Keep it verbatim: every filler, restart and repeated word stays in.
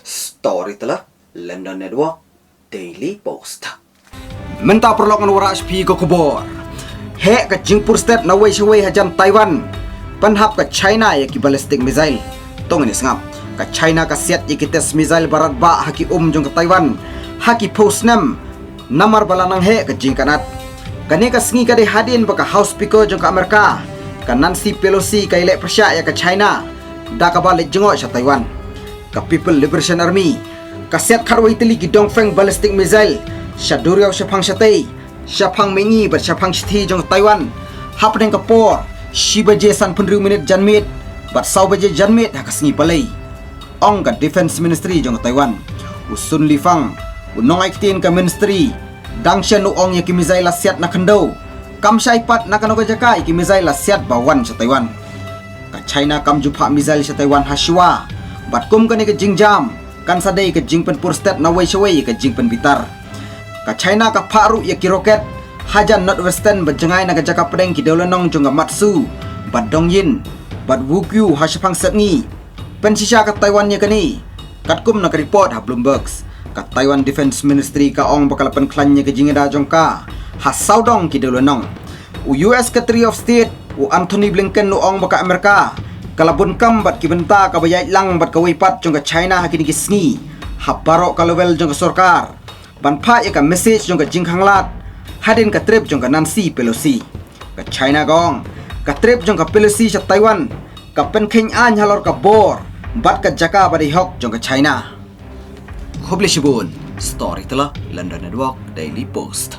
Storyteller, London Network, Daily Post. Mynta paralok ngan wanrah sha phi ka khubor. Heh ka jingpur stet na wei sha wei hajan Taiwan. Pynhap ka China ïa ki ballistic missile. To ngin ïa sngap. Ka China ka siat ïa ki test missile barat ba ha ki um jong ka Taiwan ha ki phew snem. Namar ba la nang heh ka jingkynad. Kane ka sngi ka dei hadien ba ka House Speaker jong ka Amerika, ka Nancy Pelosi, ka ïaleh pyrshah ïa ka China da kaba leit jngoh sha Taiwan. Ka People Liberation Army ka siat khatwei tylli ki dongpeng ballistic missile sha duriaw shaphang shatei, shaphang mihngi bad shaphang shithi jong Taiwan hapdeng ka por shi baje sanphew hynriew minit janmiet bad saw baje janmiet ha ka sngi Palei, ong ka Defense Ministry jong Taiwan. U Sun Lifang, u nongai ktien ka ministry, dang shen u ong ïa ki missile la siat na khyndew. Kam shai pat na kano ka jaka ïa ki missile la siat ba wan sha Taiwan. Ka China kam ju phah missile sha Taiwan ha shuwa. Bad kum kane ka jingjam kan sa dei ka jingpynpur stet na wei sha wei ïa ka jingpynbitar. Ka China ka phah ruh ïa ki rocket hajan Northwestern ba jngai na ka jaka pdeng ki dewlynnong jong ka Matsu bad Dongyin bad Wukyu ha shaphang sepngi. Pynshisha ka Taiwan ïa kane. Katkum na ka report ha Bloomberg, ka Taiwan Defense Ministry ka ong ba ka la pynkhlaiñ ïa ka jingïada jong ka ha sawdong ki dewlynnong. U U S Secretary of State, u Antony Blinken, u ong ba ka Amerika ka la bun kam bad ki bynta kaba ïaid lang bad kawei pat jong ka China ha kine ki sngi ha baroh ka level jong ka sorkar ban phah ïa ka message jong ka jingkhanglad hadien ka trip jong ka Nancy Pelosi. Ka China ka ong ka trip jong ka Pelosi sha Taiwan ka pynkheiñ aiñ halor ka bor bad ka jaka ba dei hok jong ka China. Khublei shibun. Storyteller, London Network, Daily Post.